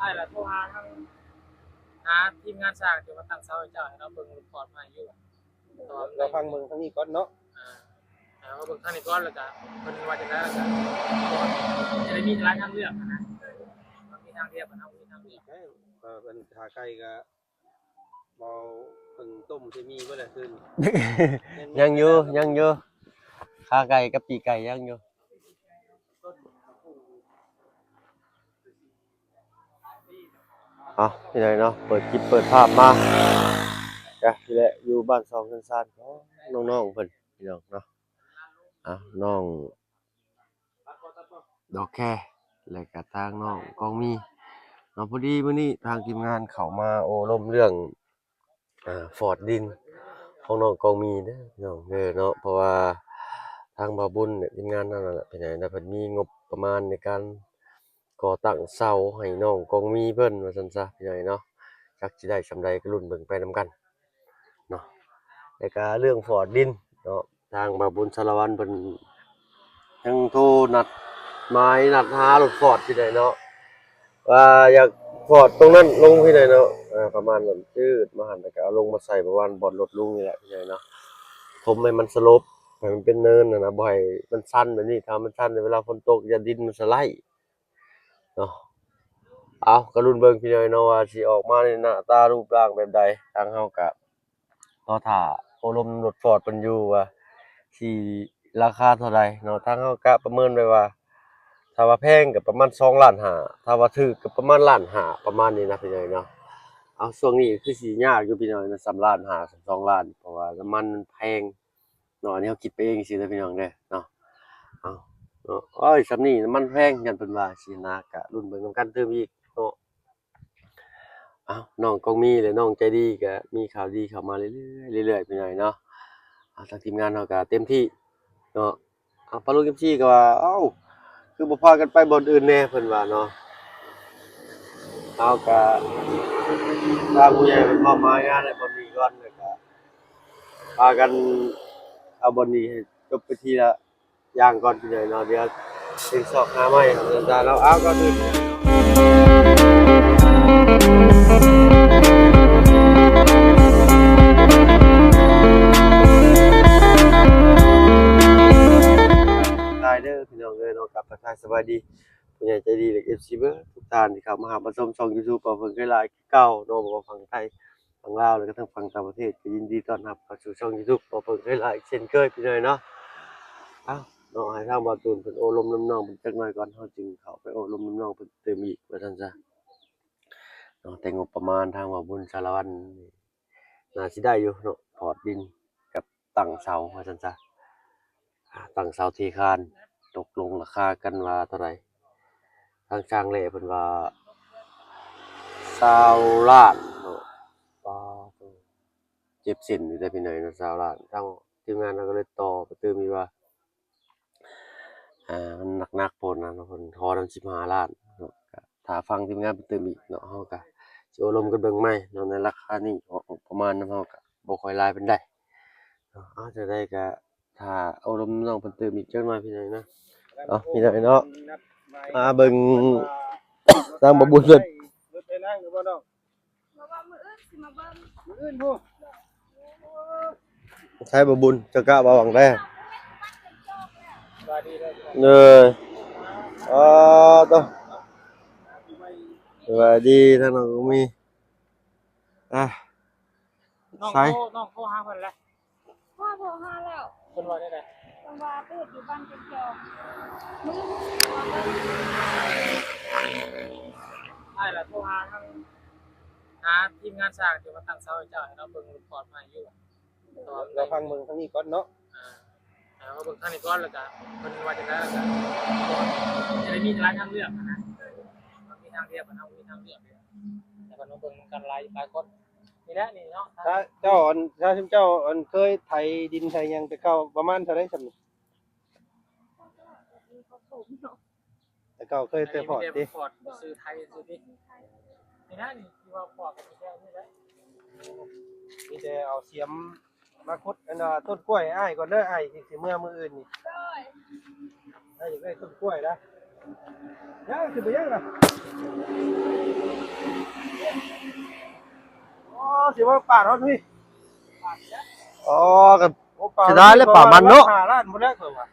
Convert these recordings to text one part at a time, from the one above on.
ອ້າຍລະໂທຫາທາງ ຫາທີມງານຊ່າງທີ່ວ່າຕັ້ງເສົາໃຫ້ເຈົ້າ ໃຫ້ລາວເບິ່ງລູກຟອດໃໝ່ຢູ່. ລອງຟັງເບິ່ງທາງນີ້ກ່ອນເນາະ. ອ່າ ເອົາເບິ່ງທາງນີ້ກ່ອນ ແລ້ວກະເພິ່ນວ່າຈັ່ງໃດ ແລ້ວກະຈະໄດ້ມີຫຼາຍທາງເລືອກຫັ້ນນະ. ມັນມີທາງລຽບ ມັນມີທາງເລືອກ. ເອີ ເພິ່ນຂາໄກ່ກະ ບໍ່ເພິ່ງຕົ້ມຊິມີບໍ່ລະຄືນ? ຍັງຢູ່ ຍັງຢູ່ ຂາໄກ່ກັບປີກໄກ່ຍັງຢູ່. ເອົາ ພີ່ນ້ອງເນາະ ເປີດຄລິບເປີດພາບມາກະ ນີ້ແຫຼະ ຢູ່ບ້ານຊ່ອງເຮືອນຊານຂອງນ້ອງໆເພິ່ນ ພີ່ນ້ອງເນາະ. ເອົາ ນ້ອງ ດອກແຄ ແລະກະທາງນ້ອງກອງມີເນາະ. ພໍດີມື້ນີ້ທາງທີມງານເຂົ້າມາໂອ້ລົມເລື່ອງ ອ່າ ຟອດດິນຂອງນ້ອງກອງມີເດີ ພີ່ນ້ອງເດີເນາະ. ເພາະວ່າທາງບ່າວບຸນ ແລະ ທີມງານເຮົານັ້ນແຫຼະ ເພິ່ນໃຫ້ ເພິ່ນມີງົບປະມານໃນການກໍ່ຕັ້ງເສົາໃຫ້ນ້ອງກອງມີເພິ່ນວ່າຊັ້ນຊະ ພີ່ນ້ອງເນາະ. ຈັກຊິໄດ້ສ່ຳໃດກະລຸ້ນເບິ່ງໄປນຳກັນ ເນາະ. ແລ້ວກະເລື່ອງຟອດດິນເນາະ ທາງບ່າວບຸນສາລະວັນເພິ່ນຍັງໂທນັດໝາຍນັດຫາລົດຟອດຢູ່ໃດເນາະ ວ່າຢາກຟອດຕົງນັ້ນລົງທີ່ໃດເນາະ. ອ່າ ປະມານນັ້ນ ຈືດມາຫັ້ນ ແລ້ວກະເອົາລົງມາໃສ່ປະມານບ່ອນລົດລຸງນີ້ແຫຼະ ພີ່ນ້ອງເນາະ. ຖົມໃຫ້ມັນສະຫຼົບ ໃຫ້ມັນເປັນເນີນຫັ້ນນະ ບໍ່ໃຫ້ມັນຊັນແບບນີ້. ຖ້າມັນຊັນ ເວລາຝົນຕົກ ຢ້ານດິນມັນສະໄລ ເນາະ. ເອົາ ກະລຸ້ນເບິ່ງ ພີ່ນ້ອງເນາະ ວ່າຊິອອກມາໃນໜ້າຕາຮູບຮ່າງແບບໃດ. ທາງເຮົາກະລໍຖ້າໂອ້ລົມລົດຟອດເພິ່ນຢູ່ວ່າຊິລາຄາເທົ່າໃດເນາະ. ທາງເຮົາກະປະເມີນໄວ້ວ່າ ຖ້າວ່າແພງກະປະມານສອງລ້ານຫ້າ ຖ້າວ່າຖືກກະປະມານລ້ານຫ້າ ປະມານນີ້ນະ ພີ່ນ້ອງເນາະ. ເອົາ ຊ່ວງນີ້ຄືຊິຍາກຢູ່ ພີ່ນ້ອງເນາະ ສ່ຳລ້ານຫ້າ ສ່ຳສອງລ້ານ ເພາະວ່ານ້ຳມັນມັນແພງ ເນາະ. ອັນນີ້ເຮົາຄິດໄປເອງຊື່ເດີ ພີ່ນ້ອງເດີເນາະ. ເອົາເນາະ ໂອ້ຍ ສ່ຳນີ້ນ້ຳມັນແພງ ຢ້ານເພິ່ນວ່າຊີ້ນະ. ກະລຸ້ນເບິ່ງນຳກັນຕື່ມອີກເນາະ. ເອົາ ນ້ອງກອງມີ ແລະ ນ້ອງໃຈດີກະມີຂ່າວດີເຂົ້າມາເລື້ອຍໆ ເລື້ອຍໆ ພີ່ນ້ອງເນາະ. ເອົາ ທາງທີມງານເຮົາກະເຕັມທີ່ເນາະ. ເອົາ ປາລຸງ ເອັຟຊີ ກະວ່າ ເອົ້າ ຄືບໍ່ພາກັນໄປບ່ອນອື່ນແດ່ ເພິ່ນວ່າເນາະ. ເຮົາກະ ທາງຜູ້ໃຫຍ່ເພິ່ນມອບໝາຍງານໃຫ້ບ່ອນນີ້ກ່ອນ ແລ້ວກະ ພາກັນເອົາບ່ອນນີ້ໃຫ້ຈົບໄປທີລະຢ່າງກ່ອນ ພີ່ນ້ອງເນາະ. ດຽວຊິຊອກຫາໃໝ່ເນາະ. ເອົາ ກ່ອນອື່ນ ໄດ້ເດີ ພີ່ນ້ອງເອີຍເນາະ. ກັບທັກທາຍສະບາຍດີ ຜູ້ໃຫຍ່ໃຈດີ ແລະ ເອັຟຊີ ເບິດທຸກທ່ານທີ່ເຂົ້າມາຮັບມາຊົມຊ່ອງ YouTube ເວົ້າເພິ່ນເຄີຍຫຼາຍຄືເກົ່າເນາະ. ບໍ່ວ່າຝັ່ງໄທ ຝັ່ງລາວ ແລະ ກະທັງຝັ່ງຕ່າງປະເທດ ກະຍິນດີຕ້ອນຮັບເຂົ້າສູ່ຊ່ອງ YouTube ເວົ້າເພິ່ນເຄີຍຫຼາຍເຊັ່ນເຄີຍ ພີ່ນ້ອງເນາະ. ເອົາເນາະ ໃຫ້ທາງບ່າວຕູນເພິ່ນໂອ້ລົມນຳນ້ອງເພິ່ນຈັກໜ້ອຍກ່ອນ ເຮົາຈຶ່ງເຂົ້າໄປໂອ້ລົມນຳນ້ອງເພິ່ນຕື່ມອີກວ່າຊັ້ນຊະເນາະ. ແຕ່ງົບປະມານທາງບ່າວບຸນສາລະວັນ ໜ້າຊິໄດ້ຢູ່ເນາະ ຟອດດິນກັບຕັ້ງເສົາວ່າຊັ້ນຊະ. ຕັ້ງເສົາເທຄານ ຕົກລົງລາຄາກັນວ່າເທົ່າໃດ? ທາງຊ່າງແຫຼ້ເພິ່ນວ່າຊາວລ້ານເນາະ. ປາໂຕ ເຈັບເສັ້ນຢູ່ເດ້ພີ່ນ້ອງເນາະ ຊາວລ້ານ. ທາງທີມງານເຮົາກະເລີຍຕໍ່ໄປຕື່ມອີກວ່າ ອ່າ ມັນໜັກໆໂພດນະ ເພິ່ນຂໍນຳສິບຫ້າລ້ານເນາະ. ກະຖ້າຟັງທີມງານເພິ່ນຕື່ມອີກເນາະ ເຮົາກະຊິໂອ້ລົມກັນເບິ່ງໃໝ່ເນາະ. ໃນລາຄານີ້ ເນາະ ປະມານນຳເຮົາກະບໍ່ຄ່ອຍຫຼາຍປານໃດເນາະ. ເອົາ ຈັ່ງໃດກະຖ້າໂອ້ລົມນ້ອງເພິ່ນຕື່ມອີກຈັກໜ້ອຍພີ່ນ້ອງເນາະ. ເອົາ ພີ່ນ້ອງເນາະ ມາເບິ່ງທາງບ່າວບຸນເພິ່ນ ເພິ່ນໄປນາງຫຼືບໍ່ນ້ອງ? ເພາະວ່າມື້ອື່ນຊິມາເບິ່ງ ມື້ອື່ນພຸ້ນ. ໃສບ່າວບຸນ ເຈົ້າກະວ່າຫວັງແດ່. ເອີ ອໍ ໂຕ ສະບາຍດີ ທາງນ້ອງກະມີ ອ່າ ນ້ອງ ໃສ ໂທ ນ້ອງໂທຫາເພິ່ນແລ້ວ? ໂທ ໂທຫາແລ້ວ. ເພິ່ນວ່າແນວໃດ? ເພິ່ນວ່າໄປເຮັດຢູ່ບ້ານແກ້ງຈອກ. ມື້ອື່ນຊິມາເບິ່ງ. ອ້າຍລະໂທຫາທາງ ຫາທີມງານຊ່າງທີ່ວ່າຕັ້ງເສົາໃຫ້ເຈົ້າ ໃຫ້ລາວເບິ່ງລູກຟອດໃໝ່ຢູ່. ລອງຟັງເບິ່ງທາງນີ້ກ່ອນເນາະ. ເອົາ ເບິ່ງທາງນີ້ກ່ອນ ແລ້ວກະເພິ່ນວ່າຈັ່ງໃດ ແລ້ວກະຈະໄດ້ມີຫຼາຍທາງເລືອກຫັ້ນນະ. ມັນມີທາງລຽບ ເຮົາມີທາງເລືອກເດ້ ແລ້ວກະມາເບິ່ງນຳກັນຫຼາຍ ຫຼາຍຄົນ. ນີ້ແຫຼະນີ້ເນາະ ຖ້າເຈົ້າ ອັນ ຖ້າເຈົ້າ ອັນ ເຄີຍໄຖດິນໄຖຫຍັງແຕ່ເກົ່າ ປະມານເທົ່າໃດຊ່ຳນີ້? ແຕ່ເກົ່າເຄີຍແຕ່ຟອດຕິ ຟອດຊື່ໄທຊື່ຕິ. ນີ້ນະ ນີ້ທີ່ວ່າຟອດກະມີແຕ່ນີ້ແຫຼະ ມີແຕ່ເອົາສຽມມາຂຸດ ອັນວ່າຕົ້ນກ້ວຍອ້າຍກ່ອນເດີ ອ້າຍຊິເມືອມື້ອື່ນນີ້. ໂດຍ ອ້າຍຢາກໄດ້ຕົ້ນກ້ວຍນະ. ຍັງຊິໄປຍັງລະ? ຊິວ່າປາດຮອດພີ້. ອໍ ກໍເສຍດາຍແຫຼະປາມັນເນາະ. ຫ້າລ້ານພຸ້ນແຫຼະຂ້ອຍວ່າ.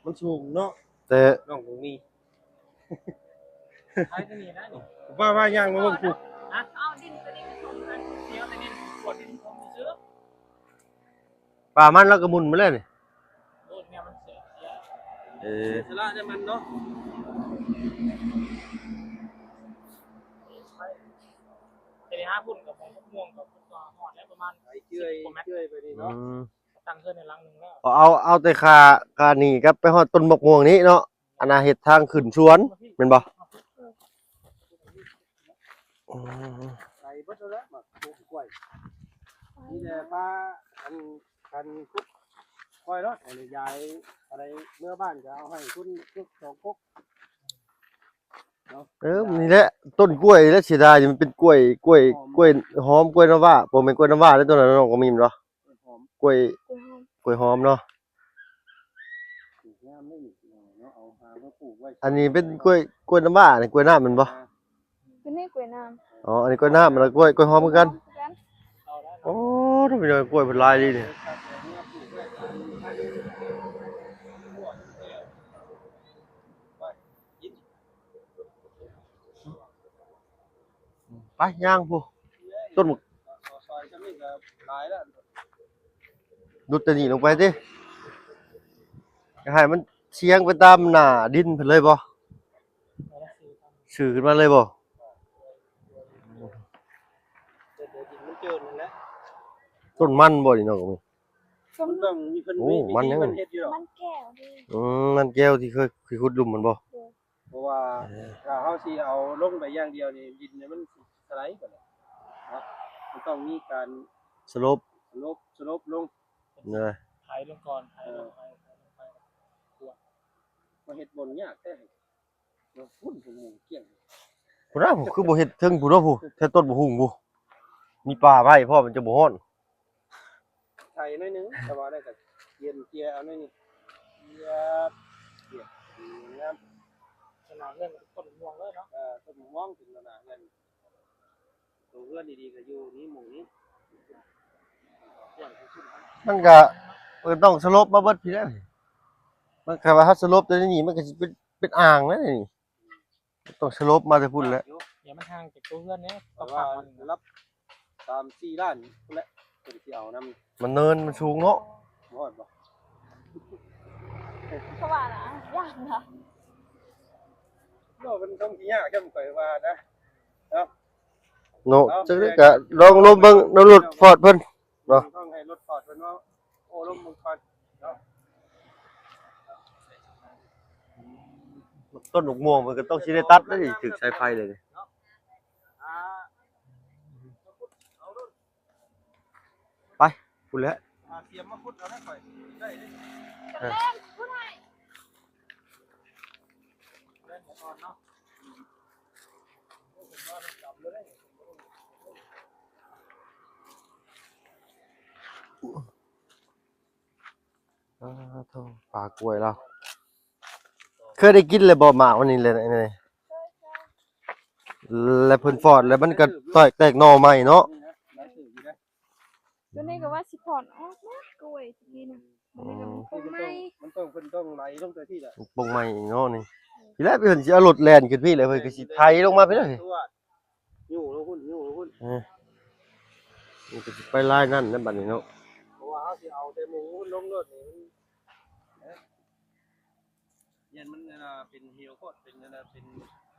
ມັນສູງເນາະ ແຕ່ນ້ອງບໍ່ມີ. ໄປຕົວນີ້ນະນີ້ ວ່າ ວ່າຍ່າງມາເບິ່ງພຸ້ນ. ຮະ? ເອົາດິນຕົວນີ້ໄປຖົມ ອັນດຽວແຕ່ດິນ ກວດດິນຖົມຊື່. ປາມັນລາວກໍໝຸ່ນມາແລ້ວນີ້. ໂອ້ ແນວມັນເສຍ ເສຍ. ເອີ ສາລະແນວມັນເນາະ. ໄປຫາພຸ້ນກັບໝາກມ່ວງກໍ ກໍຮອດແລ້ວ ປະມານ ໄປເລື້ອຍ ສິບກວ່າແມັດ ເລື້ອຍໄປນີ້ເນາະ. ອືມ ຕັ້ງເຮືອນໃນຫຼັງໜຶ່ງແລ້ວ. ເອົາ ເອົາແຕ່ຄ່າ ຄ່ານີ້ກັບໄປຮອດຕົ້ນໝາກມ່ວງນີ້ເນາະ. ອັນນ່າເຮັດທາງຂຶ້ນສວນແມ່ນບໍ່? ອືມ ໄປເບິດແລ້ວແຫຼະ ໝາກກ້ວຍ ມີແຕ່ພາ ອັນ ຄັນຄຸດ ຄ່ອຍເນາະ ອັນນີ້ຢາຍ ອັນໃດເມືອບ້ານກໍເອົາໃຫ້ຄົນ ຄົນສອງກົກເນາະ. ເອີ ນີ້ແຫຼະ ຕົ້ນກ້ວຍແຫຼະ ເສຍດາຍ ມັນເປັນກ້ວຍ ກ້ວຍ ກ້ວຍຫອມ ກ້ວຍນ້ຳວ້າ ບໍ່ແມ່ນກ້ວຍນ້ຳວ້າເດ້ ຕົ້ນນັ້ນນ້ອງກໍມີແມ່ນບໍ່? ກ້ວຍຫອມ ກ້ວຍຫອມ ກ້ວຍຫອມເນາະ. ປູກງາມເດ້ນີ້ເນາະ ເອົາຫາມາປູກໄວ້. ອັນນີ້ເປັນກ້ວຍ ກ້ວຍນ້ຳວ້າ ອັນນີ້ກ້ວຍນ້ຳແມ່ນບໍ່? ຕົວນີ້ກ້ວຍນ້ຳ. ອໍ ອັນນີ້ກ້ວຍນ້ຳ ແລ້ວກ້ວຍ ກ້ວຍຫອມຄືກັນ. ໂອ້ ໂທ້ ພີ່ນ້ອງ ກ້ວຍເພິ່ນຫຼາຍດີນີ້. ໄປຍ່າງພຸ້ນ ຕົ້ນໝາກ ເອົາຊອຍຊຳນີ້ກໍຫຼາຍແລ້ວ. ຫຼຸດແຕ່ນີ້ລົງໄປຕິ ໃຫ້ມັນສຽງໄປຕາມໜ້າດິນເພິ່ນເລີຍບໍ່? ຊື່ຂຶ້ນມາເລີຍບໍ່? ເດີ ເດີ ດິນມັນເຈີນນັ້ນແຫຼະ. ຕົ້ນມັນບໍ່ນີ້ເນາະ? ມັນຕ້ອງມີເພິ່ນ ໂອ້ ມີວິທີມັນຫຍັງ ມັນເຮັດຢູ່ດອກ. ມັນແກ້ວເດ້. ອືມ ມັນແກ້ວທີ່ເຄີຍ ທີ່ຂຸດຫຼຸມມັນບໍ່? ໂດຍ. ເພາະວ່າ ເອີ ຖ້າເຮົາຊິເອົາລົງໄປຢ່າງດຽວນີ້ ດິນນີ້ມັນຊິສະໄລໄປເລີຍເນາະ. ມັນຕ້ອງມີການສະຫຼົບ ສະຫຼົບ ສະຫຼົບລົງ. ເອີ ໄຖລົງກ່ອນ ໄຖລົງ ເອີ ໄຖ ໄຖລົງໄປ ກວດ ມາເຮັດບ່ອນຍາກແທ້. ພຸ້ນ ພຸ້ນ ໝູກກ້ຽງ ພຸ້ນນະ. ຄືບໍ່ເຮັດເທິງພຸ້ນເນາະ ພຸ້ນ ແຖວຕົ້ນບັກຫຸ່ງພຸ້ນ ມີປ່າໄມ້ພ້ອມ ມັນຈະບໍ່ຮ້ອນ. ໄຖໜ້ອຍໜຶ່ງ ແຕ່ວ່າໄດ້ກໍເຢັນເຈຍເອົາໜ້ອຍໜຶ່ງ ເຈຍ ເຈຍ ງາມ. ຂະໜາດເຮືອນຕົ້ນມ່ວງເລີຍເນາະ. ເອີ ຕົ້ນມ່ວງເປັນຂະໜາດເຮືອນ ໂຕເຮືອນດີໆກໍຢູ່ນີ້ ໝູ່ນີ້. ມັນກໍ ເອີ ຕ້ອງສະຫຼົບມາເບິດພີ້ແຫຼະ. ມັນ ຄັນວ່າເຮົາສະຫຼົບແຕ່ນີ້ ມັນກໍຊິເປັນ ເປັນອ່າງແລ້ວນີ້. ຕ້ອງສະຫຼົບມາແຕ່ພຸ້ນແຫຼະ. ດຽວມັນຫ່າງຈາກຕົວເຮືອນແດ່ ແຕ່ວ່າລັບສາມສີ່ລ້ານພຸ້ນແຫຼະ ເພິ່ນຊິເອົານຳ. ມັນເນີນ ມັນສູງເນາະ. ບໍ່ຮອດບໍ່? ເຂົາວ່ານະ ຢ້ານນະ. ໂອ້ ມັນຕ້ອງຊິຍາກ ຈຳຂ້ອຍວ່ານະ ເນາະ ເນາະ. ເອົາ ຈັ່ງໃດກໍລອງລົມເບິ່ງນຳລົດຟອດເພິ່ນ. ເນາະ ຕ້ອງໃຫ້ລົດຈອດເພິ່ນເນາະ ໂອ້ລົມເບິ່ງກ່ອນເນາະ. ຕົ້ນໝາກມ່ວງເພິ່ນກໍຕ້ອງຊິໄດ້ຕັດເດ້ ຖືກສາຍໄຟເລີຍ. ອ່າ ໄປພຸ້ນແຫຼະ. ອ່າ ຕຽມມາຂຸດເອົາໄດ້ ຂ້ອຍໄດ້ເດ້. ເອີ ແລ່ນພຸ້ນໃຫ້ ແລ່ນໄປກ່ອນເນາະ. ອ້າໂທ້ ປ່າກ້ວຍລາວ ເຄີຍໄດ້ກິນແລ້ວບໍ່ ໝາກມັນນີ້ແຫຼະ? ແລ້ວເພິ່ນຟອດແລ້ວມັນກໍແຕກໜໍ່ໃໝ່ເນາະ. ຕົວນີ້ກໍວ່າຊິຖອນອອກນະ ກ້ວຍຕະກີ້ນະ. ບັດນີ້ກໍມັນປົງໃໝ່ ມັນຕ້ອງ ເພິ່ນຕ້ອງໄຫຼລົງແຕ່ພີ້ແຫຼະ ປົງໃໝ່ເນາະນີ້. ພີ້ແຫຼະ ເພິ່ນຊິເອົາລົດແລ່ນຂຶ້ນພີ້ແຫຼະ ເພິ່ນກໍຊິໄຖລົງມາພີ້ເລີຍ. ຍູ້ລົງພຸ້ນ ຍູ້ລົງພຸ້ນ. ເອີ ມັນກໍຊິໄປລາຍນັ້ນນະບັດນີ້ເນາະ. ເພາະວ່າເຮົາຊິເອົາແຕ່ໝູນລົງໂລດນີ້ ມັນ ຢ້ານມັນ ອັນນ່າ ເປັນເຫວໂພດ ເປັນ ອັນນ່າ ເປັນ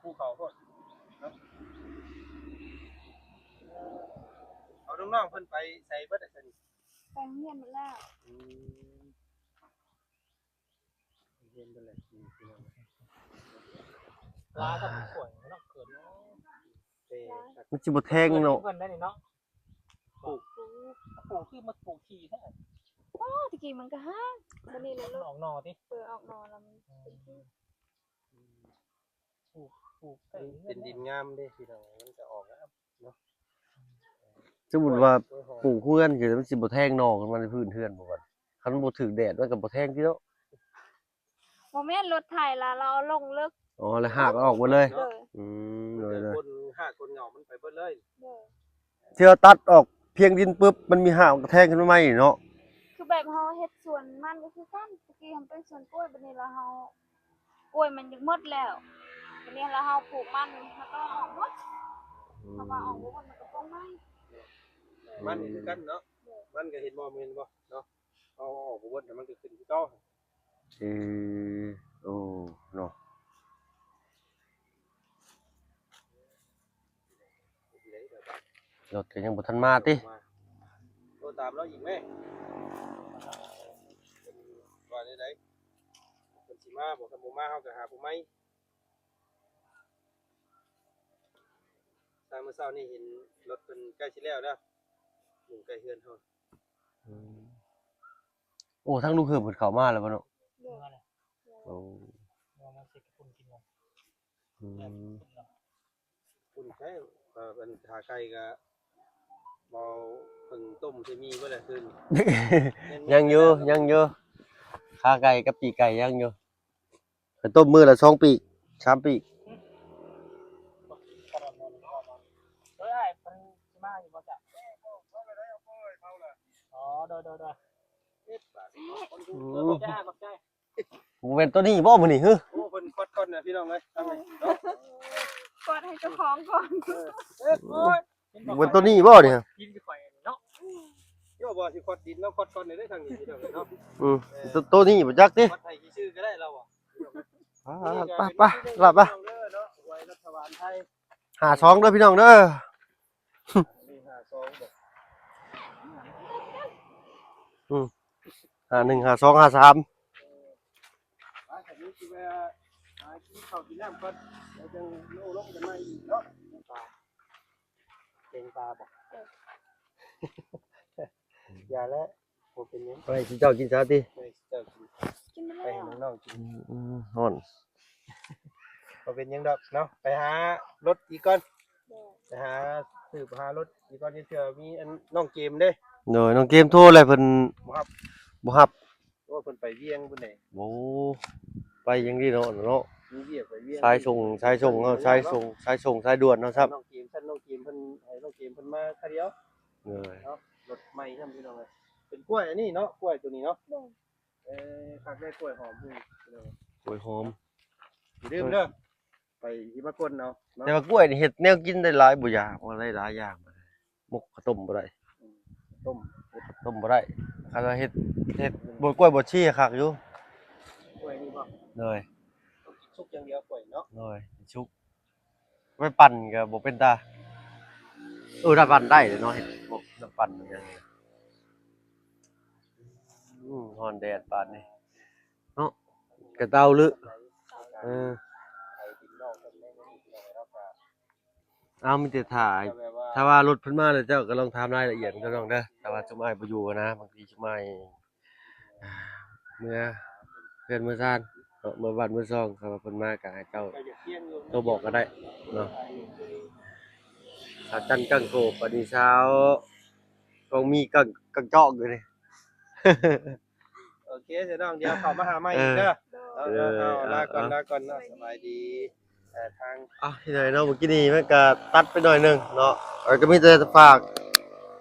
ພູເຂົາໂພດເນາະ. ເອົານ້ອງໆເພິ່ນໄປໃສເບິດລະຊະນີ້? ໄປໂຮງຮຽນເບິດແລ້ວ. ອືມ ໂຮງຮຽນເບິດແລ້ວ ອືມ ພີ່ນ້ອງ. ລາວກໍປ່ວຍເນາະ ເກີດເນາະ. ມັນຊິບໍ່ແທງເນາະ ເພິ່ນໄດ້ນີ້ເນາະ. ປູກ ປູກຄືມາປູກຂີ້ແທ້. ໂອ້ ຕະກີ້ມັນກໍຫາກ ບັດນີ້ລະ ອອກໜໍ່ຕິ? ເອີ ອອກໜໍ່ລະມັນເປັນທີ່ ອືມ ປູກ ປູກໃກ້ເຮືອນ ເປັນດິນງາມເດ້ພີ່ນ້ອງ ມັນກໍອອກງາມເນາະ. ສົມມຸດວ່າປູກເຮືອນຄື ມັນຊິບໍ່ແທງໜໍ່ຂຶ້ນມາໃນພື້ນເຮືອນບໍ່? ຄັນບໍ່ຖືກແດດ ມັນກໍບໍ່ແທງຕິເນາະ. ບໍ່ແມ່ນ ລົດໄຖລະ ລາວເອົາລົງເລິກ. ອໍ ແລ້ວຮາກເອົາອອກໝົດເລີຍ. ໂດຍ. ອືມ ໂດຍໆ ຄົນຮາກຄົນເຫງົາ ນໄປເບິດເລີຍ. ໂດຍ ທີ່ເຮົາຕັດອອກພຽງດິນປຶບ ມັນມີຮາກມັນກະແທງຂຶ້ນມາໃໝ່ເນາະ. ຄືແບບເຮົາເຮັດສວນມັນກໍຄືກັນ, ຕະກີ້ເຮົາເປັນສວນກ້ວຍ, ບັດນີ້ລະເຮົາ ກ້ວຍມັນຢາກໝົດແລ້ວ, ບັດນີ້ລະເຮົາປູກມັນ ເຮົາຕ້ອງເອົາອອກໝົດ. ອືມ ເຮົາວ່າເອົາອອກບໍ່ໝົດ ມັນກໍປົງໃໝ່. ມັນນີ້ຄືກັນເນາະ. ໂດຍ ມັນກໍເຫັນບໍ່ ແມ່ນບໍ່ເນາະ, ເຮົາເອົາອອກບໍ່ໝົດ ແລ້ວມັນກໍຂຶ້ນຄືເກົ່າ. ເອີ ໂອ້ ເນາະ. ລົດກໍຍັງບໍ່ທັນມາຕິ? ໂທຕາມລາວອີກແມ້. ເພິ່ນວ່າແນວໃດ? ເພິ່ນຊິມາບໍ່? ຄັນບໍ່ມາ ເຮົາກໍຫາຜູ້ໃໝ່. ຊາມມື້ເຊົ້ານີ້ເຫັນລົດເພິ່ນໃກ້ຊິແລ້ວແລ້ວ, ຢູ່ໃກ້ເຮືອນເຮົາ. ອືມ ໂອ້ ທາງລຸງເຮີມເພິ່ນເຂົ້າມາແລ້ວບໍ່ເນາະ? ໂດຍ ໂອ້ ເອົາມາເຮັດກັບປຸ້ນກິນເນາະ. ອືມ ປຸ້ນໃຊ້ ເອີ ອັນຂາໄກ່ກໍບໍ່ເພິ່ງຕົ້ມໃສ່ໝີ່ເບິດແຫຼະຄືນ. ຍັງຢູ່ ຍັງຢູ່ ຂາໄກ່ກັບປີກໄກ່ຍັງຢູ່. ໄປຕົ້ມມື້ລະສອງປີກ ສາມປີກ. ເອີຍ ອ້າຍ ເພິ່ນຊິມາຢູ່ບໍ່ຈະ? ອໍ ໂດຍ ໂດຍ ໂດຍ. ອືມ ຂອບໃຈ ຂອບໃຈ. ບໍ່ແມ່ນໂຕນີ້ບໍ່ມື້ນີ້? ຫື ໂອ້ ເພິ່ນຄວັດກ່ອນນະ ພີ່ນ້ອງເອີຍ. ຄວັດໃຫ້ເຈົ້າຂອງກ່ອນ. ເອີ ໂອ້ຍ ບໍ່ແມ່ນໂຕນີ້ບໍ່ນີ້? ດິນຊິຂ້ອຍເນາະ. ໂຍ ບໍ່ຊິຄວັດດິນ ລາວຄວັດກ່ອນເດ້ ທາງນີ້ພີ່ນ້ອງເອີຍເນາະ. ອືມ ເອີ ໂຕ ໂຕນີ້ບໍ່ຈັກຕິ. ຄວັດໃຫ້ຊື່ໆກໍໄດ້ລາວ. ອ່າ ໄປ ໄປ ລາບ ໄປ. ຫ້າສອງເດີພີ່ນ້ອງເດີ. ຫ້າສອງບໍ່? ອືມ ຫ້າໜຶ່ງ ຫ້າສອງ ຫ້າສາມ. ໄປ ຄັນນີ້ຊິໄປຫາກິນເຂົ້າກິນນ້ຳກ່ອນ ແລ້ວຈັ່ງໂອ້ລົມກັນໃໝ່ອີກເນາະ. ເປັນປາບໍ່? ຢ່າແລ້ວ. ບໍ່ເປັນຫຍັງ. ໄປ ຊິເຈົ້າກິນຊາຕິ? ໄປ ຊິເຈົ້າກິນ. ກິນໄປແລ້ວ ໄປໃຫ້ນ້ອງໆກິນ. ອືມ ຮ້ອນ. ບໍ່ເປັນຫຍັງດອກເນາະ. ໄປຫາລົດອີກກ່ອນ. ໂດຍ ໄປຫາ ສືບຫາລົດອີກກ່ອນ. ເທື່ອມີອັນນ້ອງເກມເດ້. ໂດຍ ນ້ອງເກມໂທແລ້ວ ເພິ່ນບໍ່ຮັບ ບໍ່ຮັບ. ໂອ້ ເພິ່ນໄປວຽງພຸ້ນເດ້. ໂອ້ ໄປຫຍັງດີເນາະ ເນາະ. ມີວຽກໄປວຽງ. ສາຍສົ່ງ ສາຍສົ່ງເນາະ ສາຍສົ່ງ ສາຍສົ່ງສາຍດ່ວນເນາະ. ຊ້ຳນ້ອງເກມ ຊັ້ນນ້ອງເກມເພິ່ນ ໃຫ້ນ້ອງເກມເພິ່ນມາຄາດຽວ. ໂດຍ ເນາະ ລົດໃໝ່ຊ້ຳພີ່ນ້ອງເອີຍ. ເປັນກ້ວຍອັນນີ້ເນາະ ກ້ວຍໂຕນີ້ເນາະ. ໂດຍ ເອີ ຄັກເດ້ ກ້ວຍຫອມ ພີ່ນ້ອງ. ກ້ວຍຫອມ ຢ່າລືມເດີ ໄປຊິມາກົນເອົາເນາະ. ແຕ່ວ່າກ້ວຍນີ້ເຮັດແນວກິນໄດ້ຫຼາຍບໍ່ຢາກ ວ່າໄດ້ຫຼາຍຢ່າງ. ໝົກກໍຕົ້ມບໍ່ໄດ້. ອືມ ຕົ້ມ ຕົ້ມບໍ່ໄດ້. ຄັນວ່າເຮັດ ເຮັດບົດກ້ວຍບົດຊີຄັກຢູ່. ກ້ວຍນີ້ບໍ່? ໂດຍ ສຸກຢ່າງດຽວກ້ວຍເນາະ. ໂດຍ ສຸກ ໄປປັ່ນກໍບໍ່ເປັນຕາ. ເອີ ຖ້າປັ່ນໄດ້ເນາະ ເຮັດພວກນ້ຳປັ່ນຫຍັງ. ອືມ ຮ້ອນແດດປານນີ້ເນາະ ກະເຕົາລຶ. ເອີ ເອົາ ມີແຕ່ຖ້າ ຖ້າວ່າລົດເພິ່ນມາແລ້ວ ເຈົ້າກໍລອງຖາມລາຍລະອຽດກັບນ້ອງເດີ. ຖ້າວ່າຊຸມອ້າຍບໍ່ຢູ່ນະ ບາງທີຊຸມອ້າຍ ອ່າ ເມືອເຮືອນເມືອຊານເນາະ ເມືອບ້ານເມືອຊ່ອງ. ຄັນວ່າເພິ່ນມາກໍໃຫ້ເຈົ້າໂທບອກກໍໄດ້ເນາະ. ສາວຈັນກັງໂກບ ອັນນີ້ສາວກອງມີກັງ ກັງຈອກຢູ່ນີ້. ໂອເຄ ເດີນ້ອງ ດຽວເຂົ້າມາຫາໃໝ່ອີກເດີ. ເອີ ເອີ ເອີ ເອົາ ເອີ ລາກ່ອນ ເອີ ລາກ່ອນເນາະ. ສະບາຍດີ. ເອີ ທາງ ອ່ະ ພີ່ນ້ອງເນາະ ເມື່ອກີ້ນີ້ມັນກະຕັດໄປໜ້ອຍໜຶ່ງເນາະ. ເອີ ກະມີແຕ່ຝາກ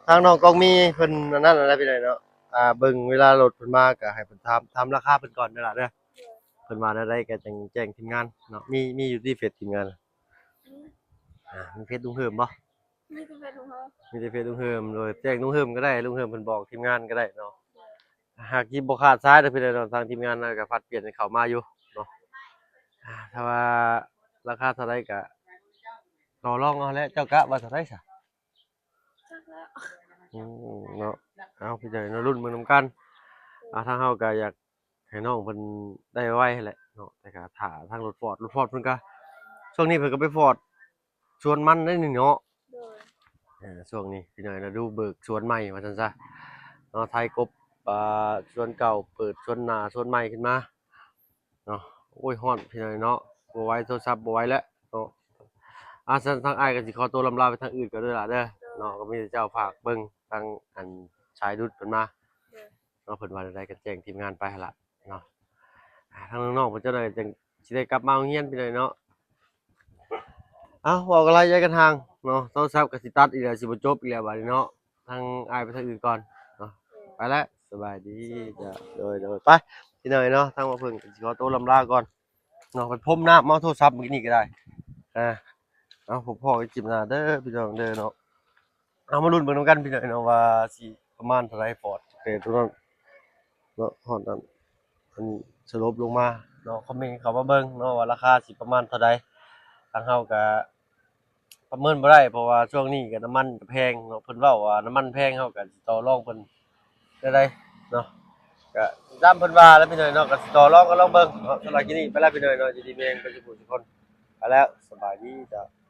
ທາງນ້ອງກອງມີເພິ່ນອັນນັ້ນແຫຼະພີ່ນ້ອງເນາະ. ອ່າ ເບິ່ງເວລາລົດເພິ່ນມາກະໃຫ້ເພິ່ນຖາມ ຖາມລາຄາເພິ່ນກ່ອນເດີຫຼ້າເດີ. ເພິ່ນວ່າແນວໃດກະຈັ່ງແຈ້ງທີມງານເນາະ. ມີ ມີຢູ່ຕິເຟສທີມງານ? ອ່າ ມີເຟສລຸງເຮີມບໍ່? ມີແຕ່ເຟສລຸງເຮີມ ມີແຕ່ເຟສລຸງເຮີມ. ໂດຍ ແຈ້ງລຸງເຮີມກໍໄດ້ ລຸງເຮີມເພິ່ນບອກທີມງານກໍໄດ້ເນາະ. ຫາກທີ່ບໍ່ຂາດສາຍເດີພີ່ນ້ອງເນາະ ທາງທີມງານເຮົາກໍຜັດປ່ຽນກັນເຂົ້າມາຢູ່ເນາະ. ອ່າ ຖ້າວ່າລາຄາເທົ່າໃດກໍຕໍ່ລອງເອົາແຫຼະ. ເຈົ້າກະວ່າເທົ່າໃດຊະ? ຈັກແລ້ວ. ອືມ ເນາະ ເອົາ ພີ່ນ້ອງເນາະ ລຸ້ນເບິ່ງນຳກັນ. ອ່າ ທາງເຮົາກໍຢາກ ໃຫ້ນ້ອງເພິ່ນໄດ້ໄວໆຫັ້ນແຫຼະເນາະ. ແຕ່ກໍຖ້າທາງລົດຟອດ ລົດຟອດເພິ່ນກໍ ຊ່ວງນີ້ເພິ່ນກໍໄປຟອດສວນມັນໄດ້ນີ້ເນາະ. ໂດຍ ເອີ ຊ່ວງນີ້ພີ່ນ້ອງ ລະດູເບີກສວນໃໝ່ວ່າຊັ້ນຊະເນາະ. ໄຖກົບ ອ່າ ສວນເກົ່າ ເປີດສວນໜ້າສວນໃໝ່ຂຶ້ນມາເນາະ. ໂອ້ຍ ຮ້ອນພີ່ນ້ອງເນາະ ບໍ່ໄຫວ ໂທລະສັບບໍ່ໄຫວແລ້ວເນາະ. ອ່າ ຊັ້ນທາງອ້າຍກໍຊິຂໍຕົວລຳລາໄປທາງອື່ນກ່ອນເດີຫຼ້າເດີເນາະ. ກໍມີແຕ່ເຈົ້າຝາກເບິ່ງທາງອັນສາຍດຸດເພິ່ນມາ ໂດຍ ເນາະ ເພິ່ນວ່າແນວໃດກໍແຈ້ງທີມງານໄປຫັ້ນລະເນາະ. ອ່າ ທາງນ້ອງໆເພິ່ນເຈົ້າໜ້ອຍຈັ່ງຊິໄດ້ກັບມາໂຮງຮຽນພີ່ນ້ອງເນາະ. ເອົ້າ ເວົ້າກັນຫຼາຍໃຫຍ່ກັນຫ່າງເນາະ ໂທລະສັບກໍຊິຕັດອີກແລ້ວ ຊິບໍ່ຈົບອີກແລ້ວບາດນີ້ເນາະ. ທາງອ້າຍໄປທາງອື່ນກ່ອນເນາະ ໄປແລ້ວ ສະບາຍດີ. ເຈົ້າ ໂດຍໆ ໄປ ພີ່ນ້ອງເນາະ ທາງບ່າວເພິ່ງກໍຊິຂໍໂຕລ່ຳລາກ່ອນເນາະ ໄປພົມນ້ຳເອົາໂທລະສັບມື້ກີ້ນີ້ກໍໄດ້. ອ່າ ເອົາ ພົບພໍ້ກັນຄລິບໜ້າເດີພີ່ນ້ອງເດີເນາະ. ເອົາ ມາລຸ້ນເບິ່ງນຳກັນພີ່ນ້ອງເນາະ ວ່າຊິປະມານເທົ່າໃດ ຟອດ ແຕ່ຕົວນັ້ນເນາະ ຮອດນັ້ນ ອັນສະຫຼຸບລົງມາເນາະ ຄອມເມັນເຂົ້າມາເບິ່ງເນາະ ວ່າລາຄາຊິປະມານເທົ່າໃດ. ທາງເຮົາກະປະເມີນບໍ່ໄດ້ ເພາະວ່າຊ່ວງນີ້ກະນ້ຳມັນກະແພງເນາະ ເພິ່ນເວົ້າວ່ານ້ຳມັນແພງ ເຮົາກະຊິຕໍ່ລອງເພິ່ນແນວໃດເນາະ ກະຕາມເພິ່ນວ່າແຫຼະພີ່ນ້ອງເນາະ ກະຊິຕໍ່ລອງກັນລອງເບິ່ງເນາະ. ສຳລັບຄລິບນີ້ໄປແລ້ວພີ່ນ້ອງເນາະ ຢູ່ດີມີແຮງເບິດສູ່ຜູ້ສູ່ຄົນ ໄປແລ້ວ ສະບາຍດີເຈົ້າ.